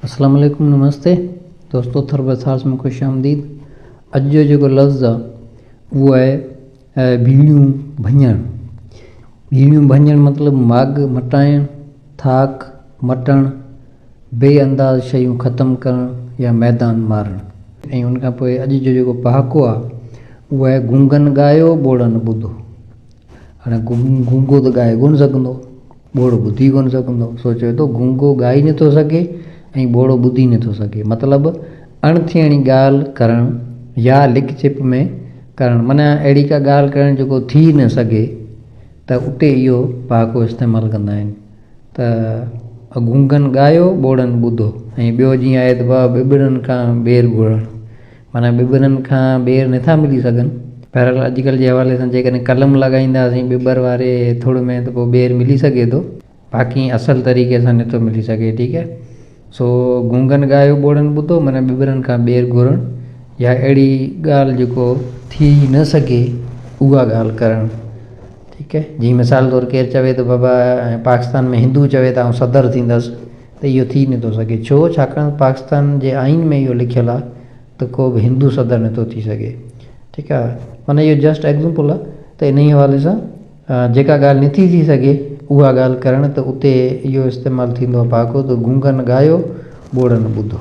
اسلام عليڪم نمستي دوستو ٿر بساس ۾ خوش آمديد اڄ جو جيڪو لفظ آ اهو آهي ڀيڻيون ڀڃڻ ڀيڻيون ڀڃڻ مطلب ماڳ مٽائڻ ٿاڪ مٽڻ بي انداز شيون ختم ڪرڻ يا ميدان مارڻ ۽ ان کان پوء اڄ جو جيڪو پهاڪو آ اهو آهي گونگن ڳايو ٻوڙن ٻڌو هاڻي گونگو ته ڳائي ڪونه سگهندو، ٻوڙو ٻڌي ڪونه سگهندو، سو چوي ٿو گونگو ڳائي نٿو سگهي ۽ ٻوڙو ٻڌي نٿو سگهي. مطلب اڻ ٿيڻي ڳالهه ڪرڻ يا لڪ ڇپ ۾ ڪرڻ معنيٰ اهڙي ڪا ڳالهه ڪرڻ جيڪو ٿي نه سگهي ته اتي اهو پهاڪو استعمال ڪندا آهن ته گونگن ڳايو ٻوڙن ٻڌو ۽ ٻيو جيئن آهي ته بابا ٻٻرن کان ٻير گهرڻ. معنيٰ ٻٻرن کان ٻير نٿا ملي سگهن. بهرحال اڄڪلهه جي حوالي سان جيڪڏهن قلم لڳائينداسين ٻٻر واري ٿڙ ۾ ته پوء ٻير ملي سگهي ٿو. باقي اصل طريقي سان نٿو ملي سگهي ٺيڪ آهي. سو گونگن ڳايو ٻوڙن ٻڌو معنيٰ ٻٻرن کان ٻير گهرڻ يا اهڙي ڳالهه جيڪو ٿي نه سگهي اها ڳالهه ڪرڻ ٺيڪ آهي. جيئن مثال طور ڪير چوي ته بابا پاڪستان ۾ هندو چوي ته آئون صدر ٿيندس. ته اهو ٿي نٿو سگهي. ڇو؟ ڇاڪاڻ ته پاڪستان جي آئين ۾ اهو لکيل آهي ته ڪو به هندو صدر نٿو ٿي سگهي. ٺيڪ آهي. معنيٰ اهو جسٽ ايگزمپل آهي ته انهي حوالي سان جيڪا ڳالهه نٿي ٿي سگهي اها ڳالهه ڪرڻ ته اتي اهو استعمال ٿيندو آهي پهاڪو ته گونگن ڳايو ٻوڙن ٻڌو.